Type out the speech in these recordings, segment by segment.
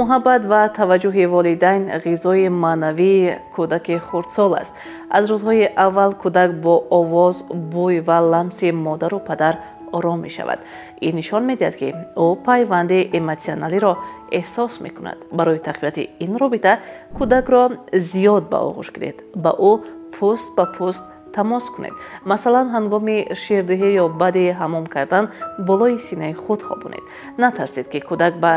Муҳаббат ва таваҷҷӯҳи волидайн ғизои маънавии кӯдаки хурдсол аст. Аз рӯзҳои аввал кӯдак бо овоз, бӯй ва ламси модару падар ором мешавад. Ин нишон медиҳад, ки ӯ пайванди эмотсионалиро эҳсос мекунад. Барои тақвияти ин робита кӯдакро зиёд ба оғӯш гиред, ба ӯ пӯст ба пӯст тамос кунед. Масалан, ҳангоми ширдиҳӣ ё баъди ҳамом кардан болои синаи худ хобонед. Натарсед, ки кӯдак ба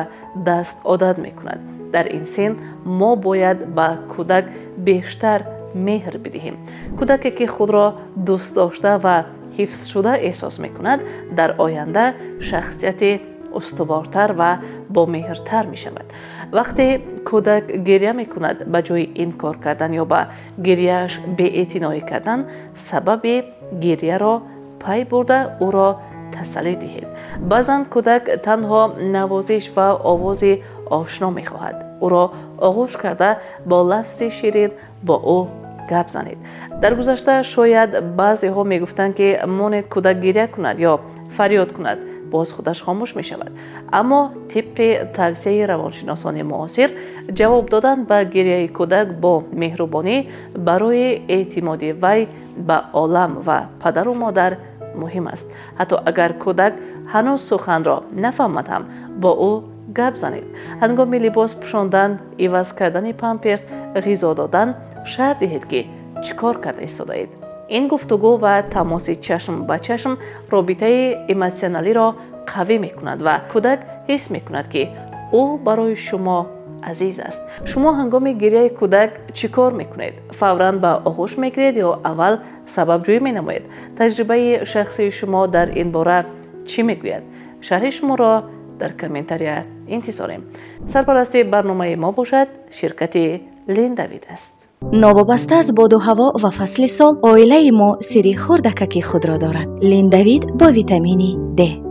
даст одат мекунад. Дар ин син мо бояд ба кӯдак бештар меҳр бидиҳем. Кӯдаке, ки худро дӯстдошта ва ҳифзшуда эҳсос мекунад, дар оянда шахсияти устувортар ва бомеҳртар мешавад. Вақте кӯдак гиря мекунад, ба ҷои инкор кардан ё ба гиряаш беэътиноӣ кардан, сабаби гиряро пай бурда, ӯро тасаллӣ диҳед. Баъзан кӯдак танҳо навозиш ва овози ошно мехоҳад. Ӯро оғӯш карда, бо лафзи ширин бо ӯ гап занед. Дар гузашта шояд баъзеҳо мегуфтанд, ки монед кӯдак гиря кунад ё фарёд кунад, боз худаш хомӯш мешавад. Аммо тибқи тавсияи равоншиносони муосир, ҷавоб додан ба гиряи кӯдак бо меҳрубонӣ барои эътимоди вай ба олам ва падару модар муҳим аст. Ҳатто агар кӯдак ҳанӯз суханро нафаҳмад ҳам, бо ӯ гап занед. Ҳангоми либос пӯшондан, иваз кардани памперс, ғизо додан шарҳ диҳед, ки чӣ кор карда истодаед. Ин гуфтугӯ ва тамоси чашм ба чашм робитаи эмотсионалиро қавӣ мекунад ва кӯдак ҳис мекунад, ки ӯ барои шумо азиз аст. Шумо ҳангоми гиряи кӯдак чӣ кор мекунед? Фавран ба оғӯш мегиред ё аввал сабабҷӯӣ менамоед? Таҷрибаи шахсии шумо дар ин бора чӣ мегӯяд? Шарҳи шуморо дар комментария интизорем. Сарпарасти барномаи мо бошад ширкати Линдавид аст. Новобаста аз боду ҳаво ва фасли сол, оилаи мо сирри хурдакаки худро дорад. Линдавид бо витамини Д.